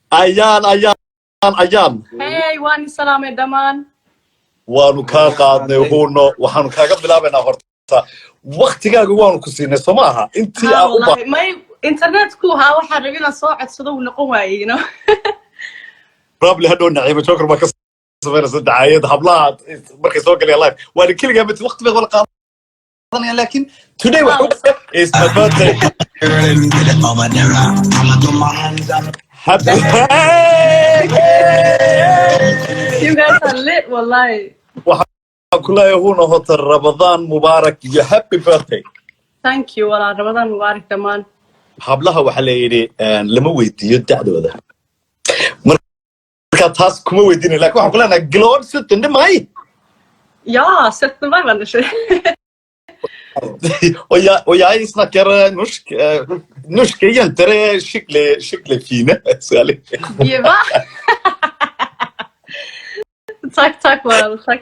Ayaan, Ayaan, Ayaan. Hey, waan salaamay dhammaan. Waanu kaa qaadnay, huuno. Waxaanu kaaga bilaabaynaa horta, waktigaaga waanu ku siinay, soo ma aha intii Ha. aa u Wallahi may internetku ahaa, waxaan rabay inaan soo codsado, uu noqon waayey. Probably hadhow Naciimo Joker baa ka samaynaysa dacaayad hablaha markay soo galayaan live. Waana keligaa mid waqti bay wala qaadanayaan, laakiin today waxa is my birthday. Let me get it over there. I'ma do my hands up. Happy, hey! You guys are lit, wallahi. Waxaan ku leeyahay, huuna, horta Ramadaan mubaarak iyo happy birthday. Thank you, walaal. Ramadaan mubaarak dhammaan. Hablaha waxaa la yidhi lama weydiiyo da'dooda, marka taas kuma weydiinay, lakin waxaan ku leenahay glad 17. mai. Ja, 17 maj baan dhashay. Og jeg snakker norsk. Norske jenter er skikkelig, skikkelig fine. Særlig. Ja, va? Tack, tack walaal, tack.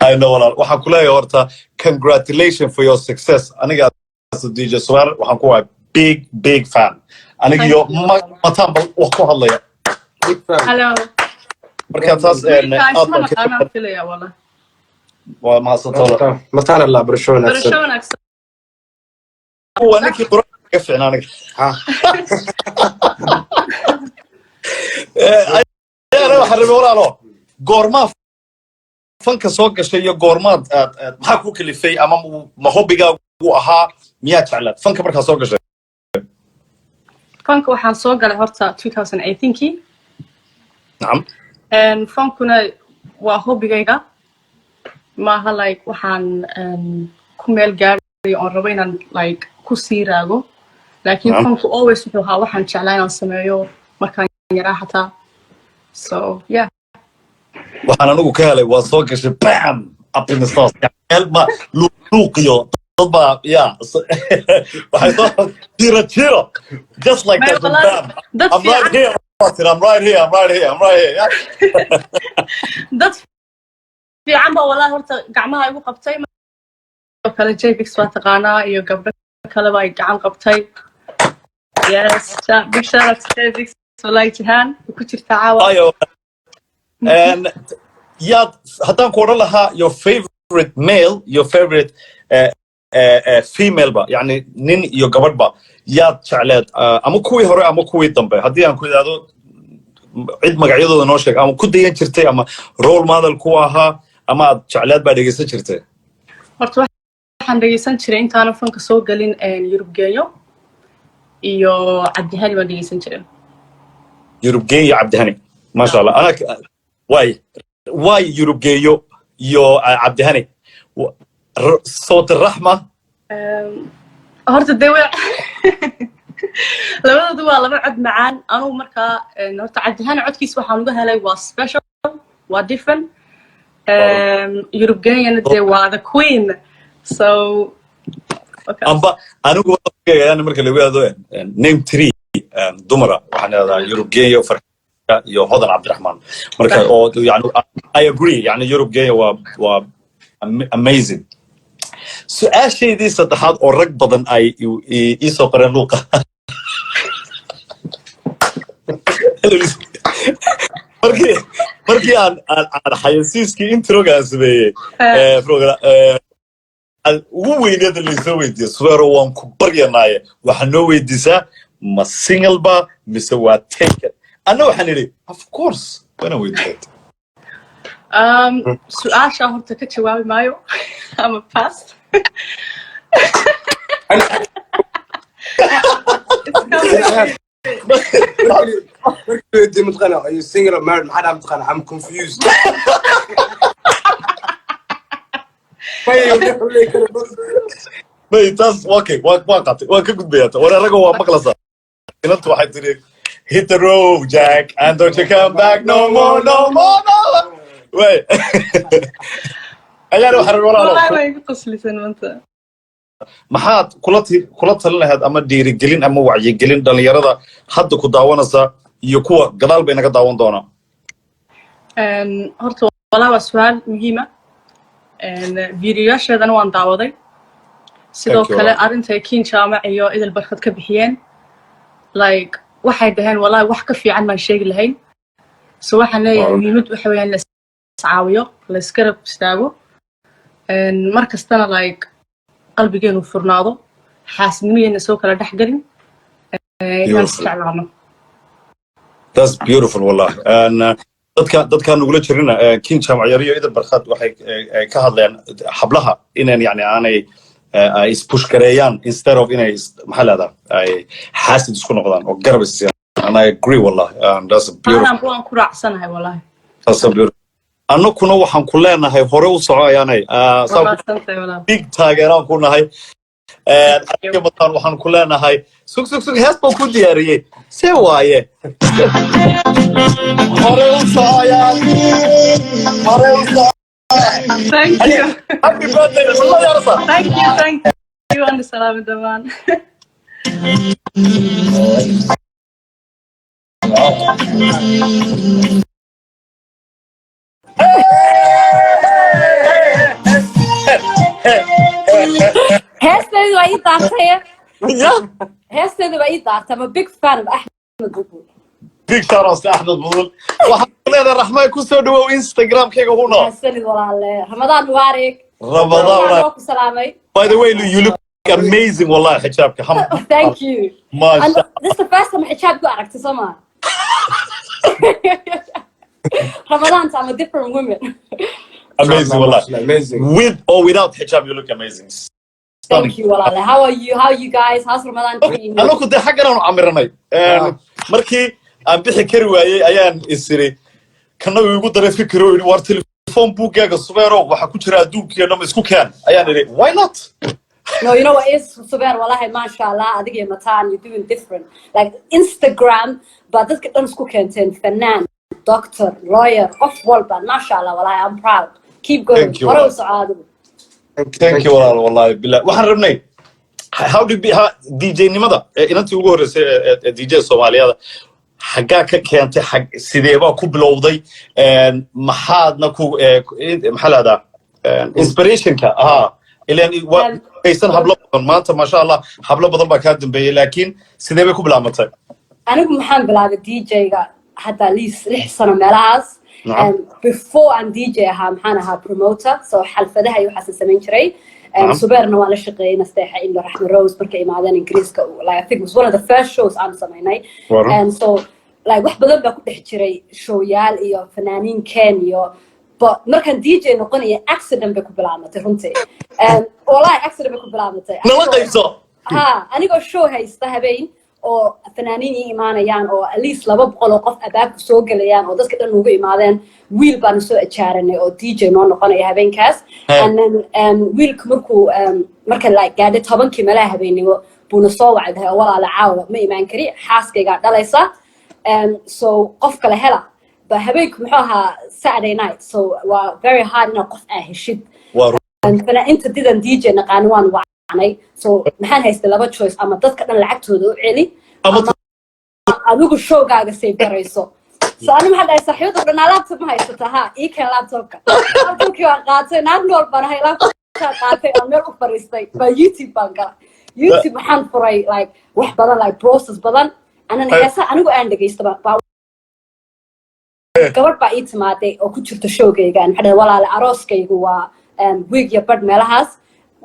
I know, walaal. Waxaan ku leeyahay horta congratulations for your success. Aniga as a DJ Subeer waxaan ku wahay big, big fan. Aniga iyo Thank you. Mataan bal wax ku hadlaya. Big fan. Hello. Marka taas Wiilkaa aad isma baan naqaanaan filaya, wallah. Waa mahadsantahay, walaal. Mataan Allah, barasho wanaagsan. Barasho wanaagsan. Waa ninkii Qur'aanka ka fiicnaa aniga. Ha. Ayaana waxaan rabay, walaalo, goormaa fanka soo gashay iyo goormaad aad maxaa ku kalifay, ama ma hobbigaagu ahaa, miyaa jeclaad fanka markaa soo gashay? Fanka waxaan soo galay horta 2018kii. Fankuna waa hobbigayga, maaha like waxaan ku meel gaarayo oon rabo inaan like ku sii raago, laakiin fanku always wuxuu ahaa waxaan jeclaa inaan sameeyo markaan yaraa xataa, so yeah. Waxaan anigu ka helay waa soo gashay, bam, up in the stars, meel ba luuqiyo dad baa ya waxay soo jiro jiro, just like May that. Wallahi, Bam, dad I'm right fiican here. I'm right here, I'm right here, I'm right here, yeah. Dad fiican baa wallahi horta gacmaha igu qabtay oo kale. Jbix waa taqaanaa, iyo gabdho kale baa gacan qabtay. Yes, big shout out to Jbix, wallahi Jihaan way ku jirtaa caawa. Ayo. And yaad haddaan ku odhan lahaa your favorite male, your favorite female ba, yani nin iyo gabadhba, yaad jecleed, ama kuwii hore ama kuwii dambe, haddii aan ku idhaahdo cid magacyadooda noo sheeg, ama ku dayan jirtay, ama role model ku ahaa, ama aad jecleed baa dhegeysan jirtay? Horta waxaan dhegeysan jiray intaanan fanka soo gelin Yurub Geeyo iyo Cabdihani baan dhegeysan jiray. Yurub Geeyo iyo Cabdihani, maasha Allah. Ana waay waay, Yurub Geeyo iyo Cabdihani, Sawt Raxma. Horta dee labadoodu waa laba cod macaan. Anugu markaa horta Cabdihani codkiisa waxaan uga helay waa special, waa different. Yurub Geeyana dee waa the queen, so okay. Amba anigu yani marka lagu yidhahdo name three dumara, waxaan idhahdaa Yurub Geeyo, Farxiya iyo Hodan Cabdiraxmaan. Marka oo yani I agree, yani Yurub Geeyo waa amazing. Su-aashaydii saddexaad oo rag badan ay ii soo qoreen luuqa markii aan xayasiiskii introga aan sameeyey, ugu weyneeda laysoo weydiiyo: "Subeero, waan ku baryanaaye, waxaa noo weydiisaa ma single ba mise waa taken?" Anna waxaan idhi, of course waana weydiiyay. Su-aasha horta ka jawaabi maayo ama pass. It's coming. Markii weydiiyey mataqaana, "Are you single or married?" maxaa dhaha mataqaana? "I'm confused." May, taas okay, waan qaatay, waan ka gudbayaa. War raga waa maqlaysaa, inantu waxay tiri, "Hit the road, Jack, and don't you come back no more, no more, no more." Way ayaan waxaan rabay, walaalo, Wallahi way igu qoslisan maanta. Maxaad kula talin lahayd, ama dhiirigelin ama wacyigelin, dhalinyarada hadda ku daawanaysa iyo kuwa gadaal bay naga daawan doonaa? Horta walaa waa su-aal muhiima. Videoyaasheedana waan daawaday sidoo Thank you, kale walaal. Arrintay Kiin Jaamac iyo Idil Barkad ka bixiyeen. Like, waxay dhaheen, wallahi wax ka fiican baan sheegi lahayn. So waxaan leeyahay, muhiimad waxa weeyaan la iscaawiyo, la isgarab istaago. Mar kastana like qalbigeenu furnaado, xaasidnimadeena soo kala dhex gelin, inaan Beautiful. isjeclaano. That's beautiful, wallahi. And dadka nugula jirina, King Jaamac Yar iyo Idil Barkhad waxay ka hadleen hablaha inaan yani aanay ay ispush gareeyaan instead of inay maxaa leedaa, ay xaasid isku noqdaan oo garab isiyaan. And I agree, wallahi. And that's a beautiful Aanan waan ku raacsanahay, wallahi. That's so beautiful. Annakuna waxaan ku leenahay hore u soco, ayaanay. Waa Saa mahadsantahay, walaal. big taageeraan ku nahay. Aniga Mataan waxaan ku leenahay, sug, sug, sug, hees baan ku diyaariyey. See waaye, hore u socoyaan, hore u soco. Thank you. Happy birthday, wallahi ya rasa. Thank you, thank you. Waan salaami dhamaan. Heesteedu waa ii daartay. Ya. Heesteedu waa ii daartay. I'm a big fan of Ahmed Bulbul. Big shout out to Axmed Budul. Waxaan ku leedahay, Raxmay, ku soo dhawow Instagramkayga huno. Mahadsanid, walaale. Ramadaan mubaarak. Ramadaan Ramadaan waa ku salaamay. By the way, you look amazing, wallahi, xijaabka. Thank you. Maasha. And this is the first time xijaab ku aragtay, soo ma? Ramadan, I'm a different woman. Amazing, wallahi. Amazing. With or without hijab, you look amazing. Thank you, walaale. How are you? How are you guys? How's Ramadan treating you? Anaku dee xaggan aanu camiranay. Markii aan bixi kari waayey ayaan isiri, kana uu igu daray fikir oo yidhi, "War telefoon buuggaaga Subeero waxaa ku jira adduunkiyo dham isku keen." Ayaan idhi, "Why not?" No, you know what is, Subeer, wallahi, mashallah, adiga iyo Matan, you're doing different. Like Instagram, but dadka dhan isku keenteen, fanaan, doctor, lawyer, qof walba, mashallah, wallahi, I'm proud. Keep going. Thank you. Hore u soco adigu. Thank you, walaal. Wallahi billah, waxaan rabnay how did be how DJ nimada ee inantii ugu horreysay ee DJ Soomaaliyada xaggaa ka keentay, xag sidee baa ku bilowday? Maxaadna ku maxaa lahdaa, inspirationka aha ilan waa aysan hablo badan maanta, maasha Allah, hablo badan baa kaa dambeeyey, laakiin sidee bay ku bilaabatay? Anigu maxaan bilaabay DJ-ga hadda liis 6 sano meelahaas. Before aan DJ ahaa, maxaan ahaa promoter, so xalfadaha iyo waxaasan samayn jiray. Subeerna waan la shaqeeyey, Nasteexa Indo, Raxma Rose markay imaadeen Ingiriiska. Like, I think it was one of the first shows aan samaynay. And so like wax badan baa ku dhex jiray, showyaal iyo fanaaniin ken iyo, but markaan DJ noqonaya, accident bay ku bilaabmatay runtii. Wallahi accident bay ku bilaabmatay. Nala qaybso. Ha, anigoo show haysta habeen oo fanaaniin ii imaanayaan oo at least 200 oo qof abaabku soo gelayaan oo dadka dhan ugu imaadeen, wiil baanu soo ajaaranay oo DJ noo noqonaya habeenkaas. And then wiilku markuu marka la gaadhay 10-kii meelaha habeennimo buuna soo wacday oo, "Walaala, caawa ma imaan kari, xaaskaygaa dhalaysa, so qof kale hela." Ba habeenku muxuu ahaa Saturday night, so waa very hard inaad qof aa heshid. Inta didan DJ naqaano waan wacnay. So maxaan haystay laba choice: ama dadka dhan lacagtooda u celi ama adigu showgaaga save garayso. So ani maxaan dhahay saaxiibada dhan, "Laptop ma haysata? Ha, ii keen laptopka." Laptopkii waan qaatay, naag nool baan ahay, laptopkaa qaatay, aan meel u fariistay baa YouTube baan galay. YouTube waxaan furay like wax badan, like process badan anan heesa anigu aan dhegaysta baa gabadh baa ii timaaday oo ku jirta showgayga. Maxaa dhahay, "Walaale, arooskaygu waa week iyo badh meelahaas,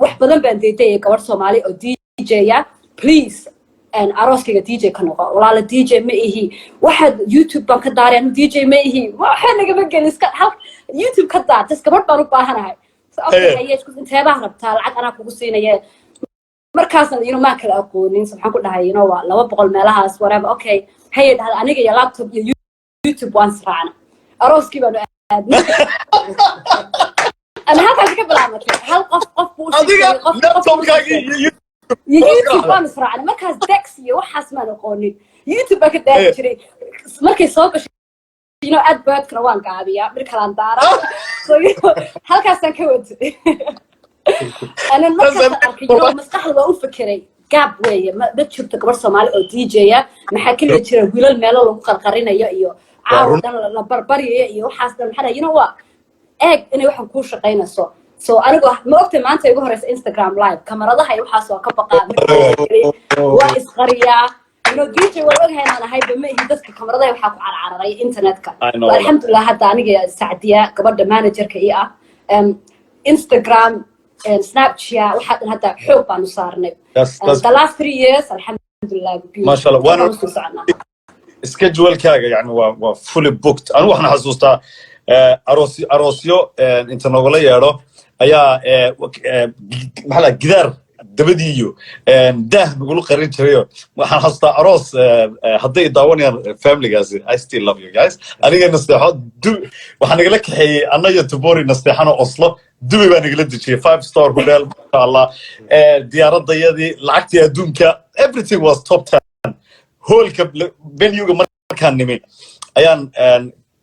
wax badan baan deydayay, gabadh Soomaali oo DJ-ya, please arooskayga DJ ka noqo." "Walaala, DJ ma ihi, waxaad YouTube baan ka daaray, anu DJ ma ihi, waxa nagama gelin, iska hal YouTube ka daar, just gabadh baan u baahanahay." So, "Okay, haye, inteebaa rabtaa lacag? Anaa kugu siinaya." Markaasna maan kala aqoonin, so maxaan ku dhahay, waa 200 meelahaas, whatever. "Okay, haye," dhahda. Aniga iyo laptop iyo YouTube waan israacna, arooskii baanu aadnay. Ana halkaasi ka bilaabatay. Hal qof qof buu u Adiga sheegay, qof qof buu u laptopkaagii sheegay. iyo Iyo YouTube baan israacnay. Markaas dex iyo waxaas maan aqoonin, YouTube baan ka daari jiray. Markay soo gashay, advertkana waan gaabiyaa, bir kalaan daaraa. So halkaasaan ka watay. Anan markaasaan arkay, maskaxda waa u fekeray, gaab weeye, ma jirto gabadh Soomaali oo DJ-ya. Maxaa keliya jira wiilal meelo lagu qarqarinayo iyo caawa dhan la barbaryayo iyo waxaas dhan. Maxaa dhahay, waa eeg inay waxan kuu shaqaynayso. So anigu ma ogtay, maanta igu horeysa Instagram live, kamaradaha iyo waxaas waa ka baqaa, waa isqariyaa. DJ waan ogahay inaan ahay, ba ma ihi dadka kamaradaha waxaa ku carcararay internetka. I know. Alxamdulilah, hadda aniga Sacdiya, gabadha managerka ii ah, Instagram, Snapchat, waxaa dhan hadda xoog baanu saarnay. The last 3 years, alxamdulilah. Masha Allah. Soo soconaa. Schedulekaaga yani waa fully booked. Anigu waxaan xasuustaa aroosyo inta nogala yeedho ayaa maxaa la gidaar dabadii iyo daah nagula qarin jirayo. Waxaan xasuustaa aroos, hadday daawanayaan familygaasi, I still love you guys. Aniga Nasteexo waxaa nagala kaxeeyey, anna iyo Tubori, Nasteexano Oslo, Dubay baa nagala dejiyey, five star hotel, masha Allah. Diyaaradayadii, lacagtii adduunka, everything was top 10. Hoolka, venuega markaan nimi ayaan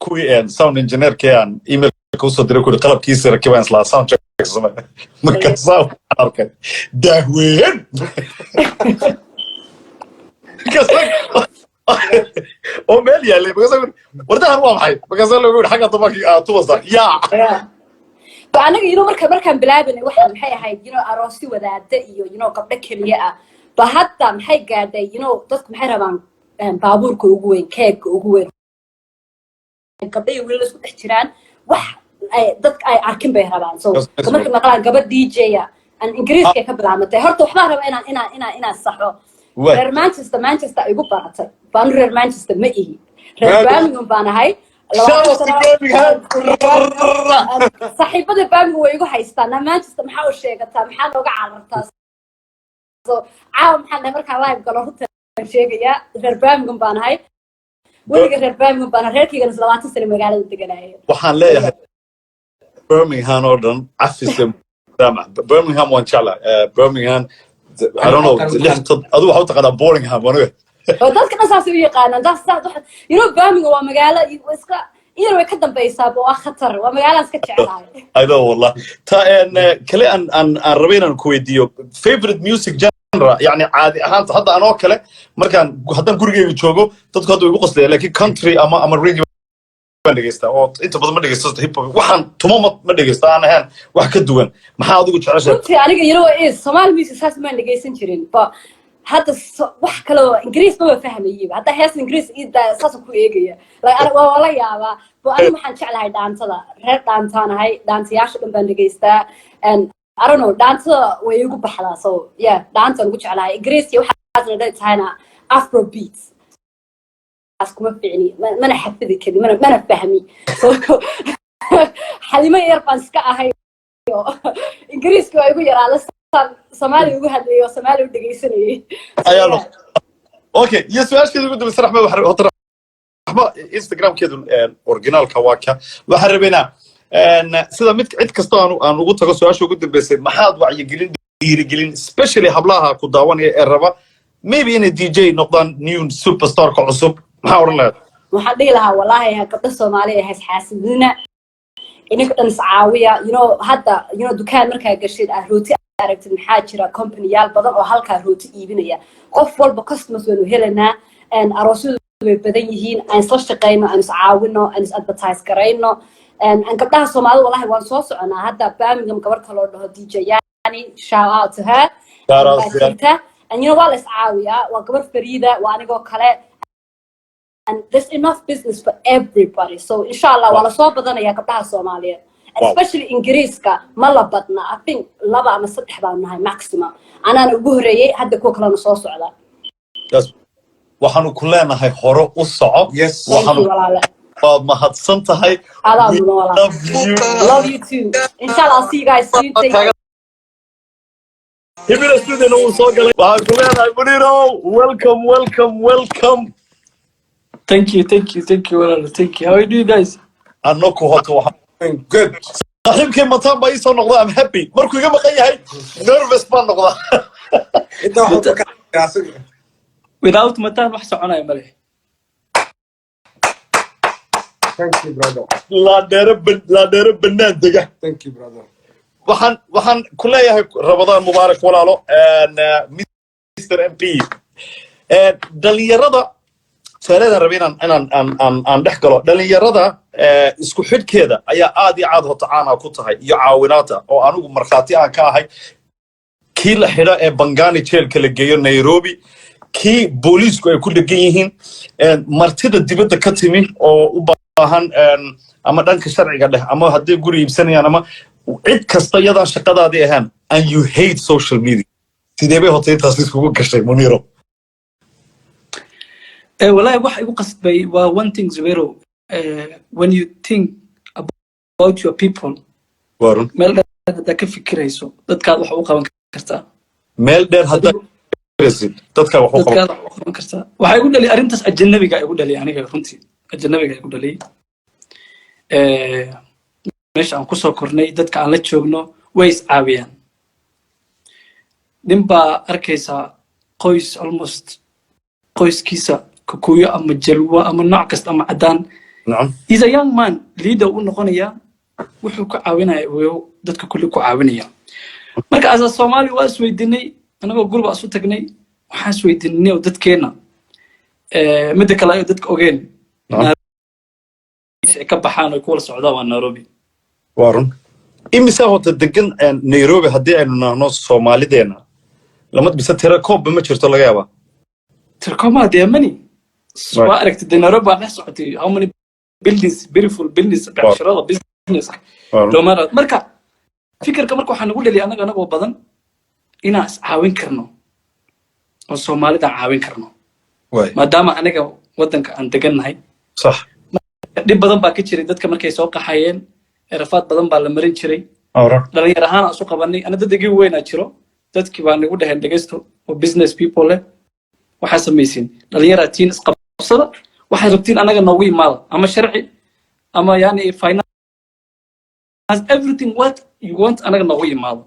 kuwii sound engineerkii aan emailka usoo diray, kuri qalabkiisa rakibaan islaa sound check samee. Markaasaa waxaan arkay daahweyn. Oo meel yaallay. Markaasaa kuri, wardahan waa maxay? Markaasaa lagu yidhi, xagga dumarkii aad tubasa yaa. Ba anaga markaan bilaabanay, waxaa maxay ahayd aroosyo wadaada iyo gabdho keliya ah. Ba hadda maxay gaadhay, dadku maxay rabaan baabuurka ugu weyn, keegga ugu weyn, gabdho iyo wiilal isku dhex jiraan, wax ay dadka ay arkin bay rabaan. So markay maqlaan gabadh DJ ah aan Ingiriiska ka bilaamatay, horta waxbaan rabaa inaan saxo. Reer Manchester, Manchester igu baratay baanu, reer Manchester ma ihi, reer Birmingham baan ahay. Shout out to Birmingham. Saaxiibada Birmingham way igu haystaan, na Manchester maxaa u sheegataa, maxaa nooga carartaa? So caawa maxaan dhahay, markaan live galo runta sheegayaa, reer Birmingham baan ahay, weliga reer Birmingham baan ahay, reerkaygana 20 sano magaalada deganaayo. Waxaan leeyahay Birmingham oo dhan cafise. Birmingham waan jeclahay. Birmingham, I don't know, adigu waxaa u taqaanaa Boringham aniga. Oo dadka dhan saasay u yaqaanaan. Daas saas waxa Birmingham waa magaalo iska iyana way ka dambaysaa, waa khatar, waa magaalaan iska jeclahay. I know, wallah. Ta kale aan rabay inaan ku weydiiyo, favorite music genre, yani caadi ahaanta hadda anoo kale markaan haddaan gurigeyga joogo, dadku hadda way igu qoslaya, laakiin country ama reggae baan dhegeystaa, oo inta badan ma dhegeysto hip hop. Waxaan tumo ma dhegeysto aan ahayn wax ka duwan. Maxaa adigu jeceshahay? Runtii aniga is Somali music saas maan dhegeysan jirin, ba hadda wax kale oo Ingiriis maba fahmayba. Hadda hees Ingiriis ii saasaan ku eegaya, like waa la yaabaa. Bo aniga waxaan jeclahay dhaantada, reer dhaantaan ahay, dhaantayaasha dhan baan dhegeystaa, and I don't know, dhaantada way igu baxdaa. So yeah, dhaantaan ugu jeclahay. Ingiriis iyo waxaasna dhan tahayna, afro beats as kuma ficni, mana xafidi karin, mana fahmi. So Xalimo yar baan iska ahay oo Ingiriiska waa igu yaraa, la Soomaali ugu hadlayay oo Soomaali u dhegeysanayay. Ayaa lo okay. Iyo su-aasheeda ugu dambaysa, Raxma, waxaan horta Raxma Instagramkeedu originaalka waa ka. Waxaan rabaynaa sida mid cid kasta aan ugu tago su-aasha ugu dambeysay, maxaad wacyigelin, dhiirigelin, especially hablaha ku daawanaya ee raba maybe inay DJ noqdaan, new superstarka cusub, maxaa odhan lahayd? Waxaan dhihi lahaa, wallaahi gabdho Soomaali ah isxaasidina, idinka dhan iscaawiya. Hadda dukaan markaa gashid, aad rooti aragtid, maxaa jira companyyaal badan oo halkaa rooti iibinaya. Qof walba customers waynu helaynaa, and aroosyadu way badan yihiin. Aan isla shaqayno, aan iscaawino, aan is advertise garayno, and gabdhaha Soomaalida, wallahi waan soo soconaa. Hadda Birmingham gabar kaloo dhaho DJ Yani, shout out to her. Shout out baa to her. jirta, and waa la iscaawiyaa. Waa gabar Fariida, waa anigoo kale, and there's enough business for everybody. So inshallah waa lasoo badanaya gabdhaha Soomaaliyeed, and especially Ingiriiska ma la badna. I think laba ama saddex baan nahay maximum, anaana ugu horeeyey, hadda kuwa kalena soo socda. Yes. Waxaanu ku leenahay hore u soco. Yes. Thank Waxaanu you, walaale. Waad mahadsan tahay. Adaa We mudan, walaale. love you. Love you too. Inshallah I'll see you guys soon. Thank you. Hibina studiona wuu soo galay. Waxaan ku leenahay, Muniiro, welcome, welcome, welcome. Thank you, thank you, thank you, walaal. Thank you. How are you doing, guys? Annaku horta waxaan Good. Saaxiibkay Mataan baa ii soo noqda. I'm happy. Markuu iga maqan yahay nervous baan noqdaa. Inta waxaa ka asaga. Without Matan, wax soconaya male. Thank you, brother. Laadheere banaan dega. Thank you, brother. Waxaan ku leeyahay Ramadaan mubaarak, walaalo. And, Mr MP, dhalinyarada su-aaladan rabay inaan aan dhex galo, dhalinyarada isku xidhkeeda ayaa aad iyo aad horta caana ku tahay iyo caawinaata, oo anigu markhaati aan ka ahay, kii la xidho ee Bangani jeelka la geeyo Nairobi. Kii booliisku ay ku dhegan yihiin, martida dibadda ka timi oo u baahan ama dhanka sharciga dheh ama hadday guri iibsanayaan ama cid kasta iyadaan shaqadaadii ahaan, and you hate social media. Sidee bay horta intaas iskugu gashay, Muniro? Wallahi waxa igu qasbay waa one thing, Zubero. When you think about your people, Waa run. meel dheer haddaa ka fikirayso, dadkaad wax u qaban kartaa. Meel dheer haddaad fikiraysid, dadka wax u qaban. Dadkaad wax u qaban kartaa. Waxaa igu dhaliy arrintaas ajanabiga igu dhaliy aniga runtii, ajanabiga igu dhaliy. Meesha aan kusoo kornay, dadka aan la joogno way is caawiyaan. Nin baa arkaysaa qoys, almost qoyskiisa Kikuyu ama Jalwa ama nooc kasta ama caddaan. Is a young man, leader u noqonaya, wuxuu ka caawinaya, wuxuu dadka kulli ku caawinaya. Marka asa Soomaali waa isweydiinay, anagoo gurba isu tagnay, waxaan isweydiinay oo dadkeena midda kale ay dadka ogeen ay ka baxaan oo ku wala socdaan waa Nairobi. Waa run. Imisa horta degan Nairobi haddii aynu nahno Soomaalideena? Lama mise tira koobba ma jirto laga yaabaa? Tirkoma dee many. Waa aragtay dee, Nairobi baa dhex socotay, how many buildings, beautiful buildings, becsharada business. Waa run. Loomana marka fikirka marka waxaa nagu dhaliya annaga anagoo badan inaan is caawin karno oo Soomaalida caawin karno, maadaama anaga waddanka aan degannahay. Dhib badan baa ka jiray dadka markay soo qaxayeen, erafaad badan baa la marin jiray. Waa run. Dhalinyar ahaan aan isu qabanay, ana dad igii weynaa jiro, dadkii baa nagu dhaheen, "Dhegaysto oo business people leh, waxaa samaysiin, dhalinyaraa tiin, isqabsada, waxaad rabtiin anaga noogu imaada, ama sharci ama yani finance, everything what you want, anaga noogu imaado."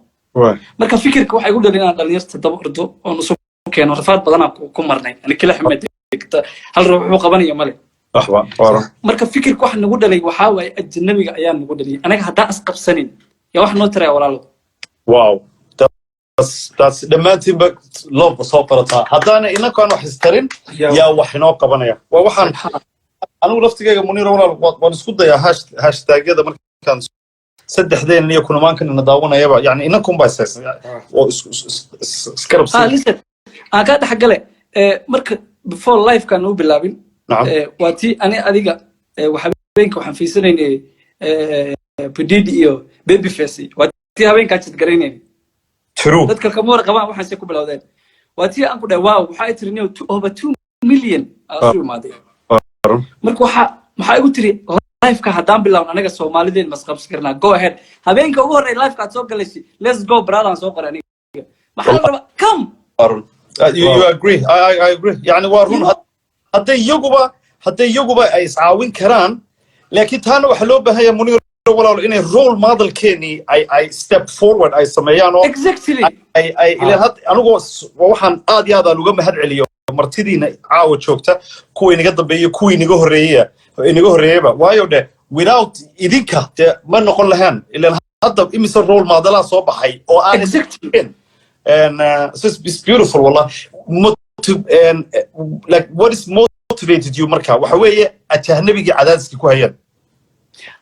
Marka fikirka waxay igu dhalin inaan dhalinyarta daba ordo oon isu keeno. Rafaad badanaan ku marnay, ani kala xumed, hal ruux wuxuu qabanaya male. Waxba, waa run. Marka fikirka waxa nagu dhalay waxaa waaye ajnabiga ayaa nagu dhaliyay. Anaga haddaan isqabsanin, yaa wax noo taraya, walaalo? Wow, that's dhammaantiinba loobka soo qorataa. Haddaana inakaan wax istarin, yaa wax inoo qabanaya? Waa waxaan anigu laftigeyga, Muniir walaal, waan isku dayaa hashtagyada markaan saddexdeen iyo kunamaankan ina daawanayaba, yani inankunbaa ishaysan oo iskarab. Ah, listen, aan kaa dhex gale. Marka before livekaan u bilaabin, waa tii ani adiga habeenka waxaan fiirsanaynay Pudidi iyo Babyface, waa tii habeenkaa jidgaraynayna. True. Dadka kama war qabaan waxaan se ku bilowdeen. Waa tii aan ku dhahay, "Wow," waxaa tiri, "Niyo, over 2 million aa isu imaaday." Marka waxaa maxaa igu tiri, "Liveka haddaan bilaawn anaga Soomaalideen masqabsi karnaa. Go ahead." Habeenka ugu horreey liveka aad soo galaysi, "Let's go, brother," aan soo qoray aniga. Maxaa la rabaa? Come. Waa run. You agree? I agree. Yani waa run. Hadday iyaguba ay iscaawin karaan, laakiin taana waxaa loo baahan yahay, Muniir walaalo, inay role modelkeenii ay step forward ay sameeyaan oo ay ilaan had anigoo waxaan aad iyo aad aan uga mahad celiyo martidiina caawa joogta, kuwa inaga dambeeyey, kuwii inaga horreeyeyba, waayo dhe without idinka dee ma noqon lahaan. Ilaan hadda imise role modelaa soo baxay oo aan and so it's beautiful, wallah. And like, what is motivated you marka? Waxa weeye ajaanibigii cadaadiskii ku hayaan.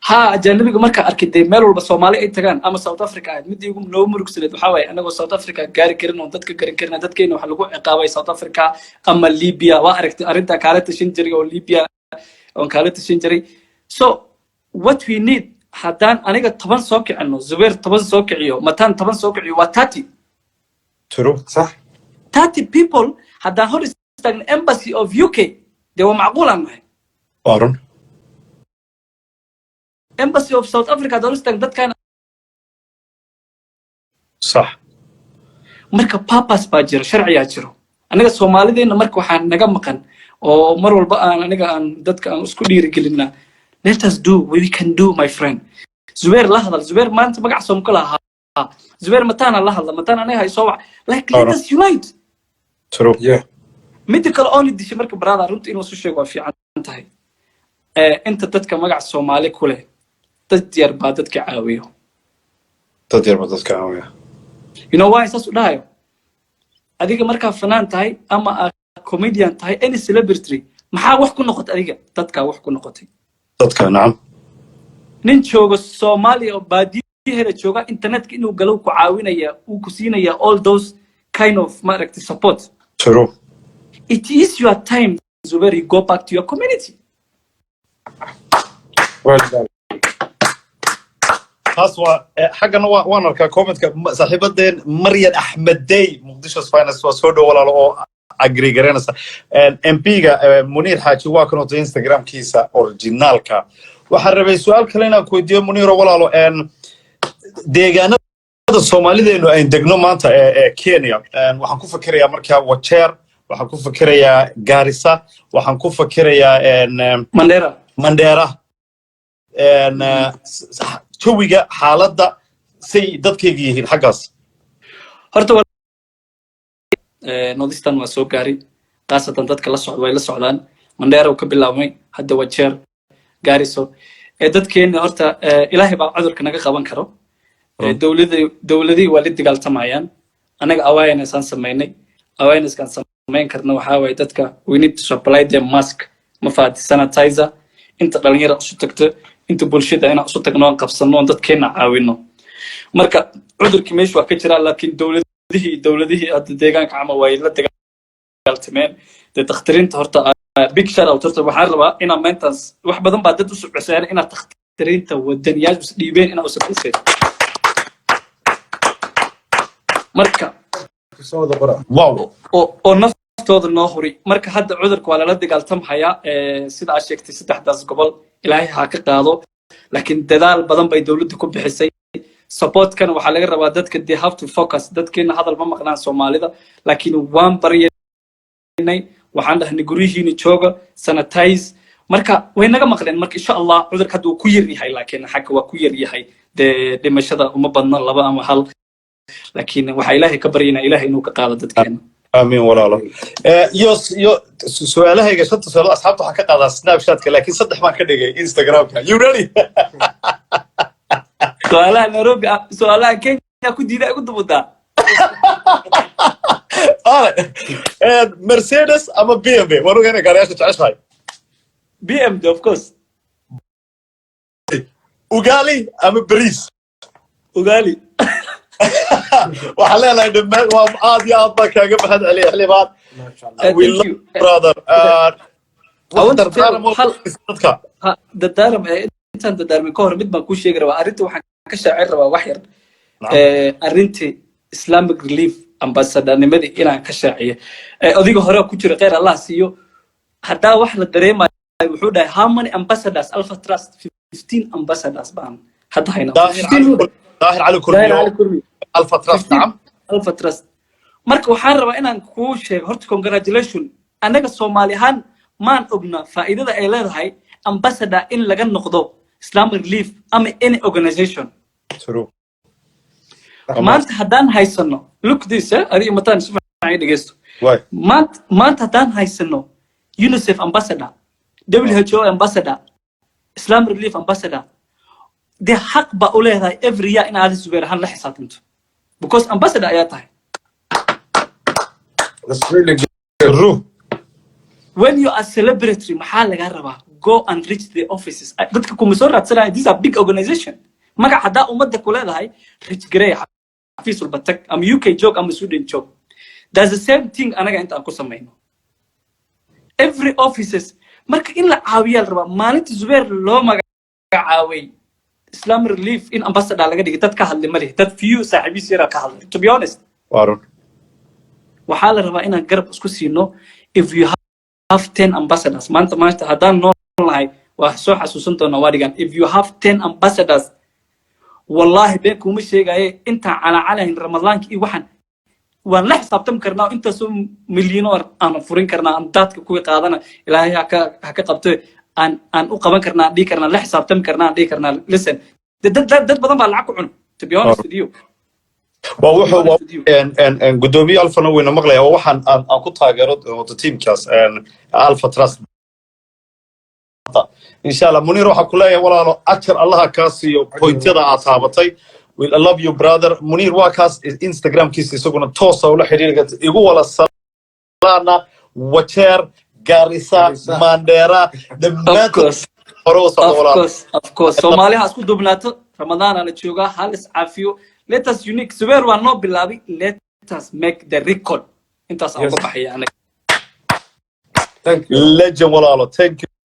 Ha, ajaanibiga markaa arkay dee, meel walba Soomaali ay tagaan ama South Africa ahayd, midii ugu noogu murugsaneed waxaa waaye anagoo South Africa gaari karin oon dadka garan karin, dadkeena waxa lagu ciqaabay South Africa ama Libya. Waa aragtay arrintaa kaala tashan jiray oo Libya oon kaala tashan jiray. So what we need, haddaan aniga 10 soo kicino, Zubair 10 soo kiciyo, Mataan 10 soo kiciyo, waa 30. True. Sax. 30 people haddaan hor istaagno embassy of UK, dee waa macquul aan nahay. Waa run. Embassy of South Africa haddaan hor istaagno dadkaan. Marka purpose baa jiro, sharciyaa jiro. Aniga Soomaalideenna marka waxaa naga maqan oo mar walba aan aniga aan dadka aan isku dhiirigelinaa, let us do what we can do. My friend Zubair la hadal, Zubair maanta magac soom ku lahaa, Zubair Mataana la hadla, Mataan aniga hay soo wac, like, let us unite. True. Midda kale oona dishay marka, brother, runta inuu isu sheego waa fiican tahay. Inta dadka magac Soomaali ku leh, dad yar baa dadka caawiyo. Dad yar baa dadka caawiya. You know why saas u dhahayo? Adiga markaa fanaan tahay ama aad comedian tahay, any celebrity, maxaa wax ku noqotay adiga? Dadkaa wax ku noqotay. Dadka, nacam. Nin jooga Soomaaliya oo baadiyaheeda jooga, internetka inuu galo ku caawinaya, uu ku siinaya all those kind of, maaragtay, support. True. It is your time, Zubair, you go back to your community. Well done. Taas waa xaggana waa waan arkaa commentka saaxiibadeen Maryan Axmedey, Muqdisho's Finest, waa soo dhow walaalo oo agree garanaysa MP-ga Muniir Xaaji. Waa kan wata Instagramkiisa originaalka. Waxaan rabay su-aal kale inaan ku weydiiyo, Muniiro walaalo. Deegaanada Soomaalideenu ayn degno maanta ee Kenya, waxaan ku fikirayaa markaa Wajeer, waxaan ku fikirayaa Garissa, waxaan ku fikirayaa Mandera. Mandera. Jawiga xaaladda say dadkayga yihiin xaggaas? Horta northeastern waa soo gaaray, khaasatan dadka la socda way la socdaan. Mandera uu ka bilaabmay, hadda Wajeer, Gaariso. Dadkeena horta Ilaahay baa cudurka naga qaban karo. Dowladihii waa la dagaaltamayaan. Anaga awareness aan samaynay, awarenesskaan samayn karna waxaa waaye dadka we need to supply them mask, ma fahanti, sanitizer. Inta dhalinyara isu tagto, inta bulshada inaan isu tagno, aan qabsano, oon dadkeena caawino. Marka cudurkii meesha waa ka jiraa, laakiin dowladihii hadda deegaanka camal way la dagaaltameen. Dee dakhtariinta horta big shout out. Horta waxaan rabaa inaan maantaas wax badan baa dad u subciseen, inaad dakhtariinta wadaniyaashu is dhiibeen inaa u subciseen marka Soo wada qora. Wow. Oo naftooda noo huri. Marka hadda cudurka waa lala dagaaltamhayaa. Sida aad sheegtay, saddexdaas gobol Ilaahay ha ka qaado, laakiin dadaal badan bay dowladda ku bixisay. Supportkana waxaa laga rabaa dadka, they have to focus. Dadkeena hadal ma maqnaan Soomaalida, laakiin waan baryanay, waxaan dhahnay guryihiina jooga, sanitize. Marka way naga maqleen. Marka insha Allah cudurka hadda wuu ku yar yahay, laakiin xagga waa ku yar yahay. Dee dhimashada uma badno, laba ama hal, laakiin waxaa Ilaahay ka baryaynaa Ilaahay inuu ka qaado dadkeena. Amiin walaalo. Iyo su-aalahayga shanta su-aalo asxaabta waxaan ka qaadaa Snapchatka, laakiin saddex baan ka dhigay Instagramka. You ready? Su-aalaha Nairobi ah, su-aalaha Kenya ku diida igu dubudaa. Alright. Mercedes ama BMW? Waan ogaa inay gaariyaasha jeceshahay. BMD, of course. Ugali ama bariis? Ugali. Waxaan leenahay dhammaan waa aad iyo aad baan kaaga mahad celiya, xildhibaan. We Thank love you. you, brother. I want to tell dardaaran dadka. Ha, dardaaram intaan dardaarmin ka hor mid baan kuu sheegi rabaa. Arrinta waxaan ka shaacir rabaa wax yar. Arrintii Islamic Relief ambassadornimadii inaan ka shaaciyo. Adiga hore ku jira, kheyr Allah siiyo. Haddaa wax la dareemayo, wuxuu dhahay, "How many ambassadors Alpha Trust?" 15 ambassadors baan hadda haynaa. Daahir Cali 15. Daahir Cali Daahir Kulmiyo. Cali Kulmiyo. Alpha Trust. 15. Nacam. Alpha Trust. Marka waxaan rabaa inaan kuu sheego horta, congratulation. Annaga Soomaali ahaan maan ogna faa'iidada ay leedahay ambassador in laga noqdo Islamic Relief ama any organization. True. Maanta haddaan haysano, look this, adiga mataan si fiican ii dhegeysto. Waay. Maanta haddaan haysano UNICEF ambassador, WHO ambassador, Islam Relief ambassador, dee xaq ba u leedahay every year in aad Zubeer ahaan la xisaabtanto, because ambassador ayaa tahay. That's really good. True. When you are celebratory, maxaa lagaa rabaa? Go and reach the offices. Dadka kuma soo raadsanaya. These are big organization. Magac haddaa ummadda ku leedahay, reach garee, xafiis walba tag, ama UK joog ama Sweden joog. That's the same thing anaga inta aan ku samayno every offices. Marka in la caawiyaa la rabaa. Maalinta Zubeer loo magacaaway Islam Relief in ambassador laga dhigay, dad ka hadlay ma lihi, dad few saaxiibiis yaraa ka hadlay, to be honest. Waa run. Waxaa la rabaa inaan garab isku siino. If you have 10 ambassadors maanta haddaan nool nahay, waa soo xasuusan doonaa waa dhigan. If you have 10 ambassadors, wallahi been kuma sheegaye, intaan calacalahayn Ramadaanka iyo waxaan waan la xisaabtami karnaa. Intaasoo milyan oo aan furin karnaa, aan daadka kuwii qaadana Ilaahay ha ka qabto, aan u qaban karnaa, aan dhihi karnaa, la xisaabtami karnaa, aan dhihi karnaa, listen, dad badan baa lacag ku cuna, to be honest with you. Waa wuxuu waa gudoomiye Alfana weyna maqlaya. Waa waxaan aan ku taageero wata teamkaas Alpha Trust, insha Allah. Muniir, waxaan ku leeyahay walaalo, ajar Allaha kaa siiyo pointyada aad taabatay. We love you, brother. Muniir waa kaas, Instagramkiisa isaguna toosa ula xiriiri karta. Igu wala salaana Wajeer, Garissa, Garissa. Mandera, Of dhammaantood. course. Hore u socdo Of walaalo. course, of course. Soomaaliha isku dubnaato. Ramadaana la joogaa, hal is caafiyo. Let us unique. Zubeer waa noo bilaabay, let us make the record. Intaas aan uga baxaya aniga. Thank you. Legend, walaalo. Thank you.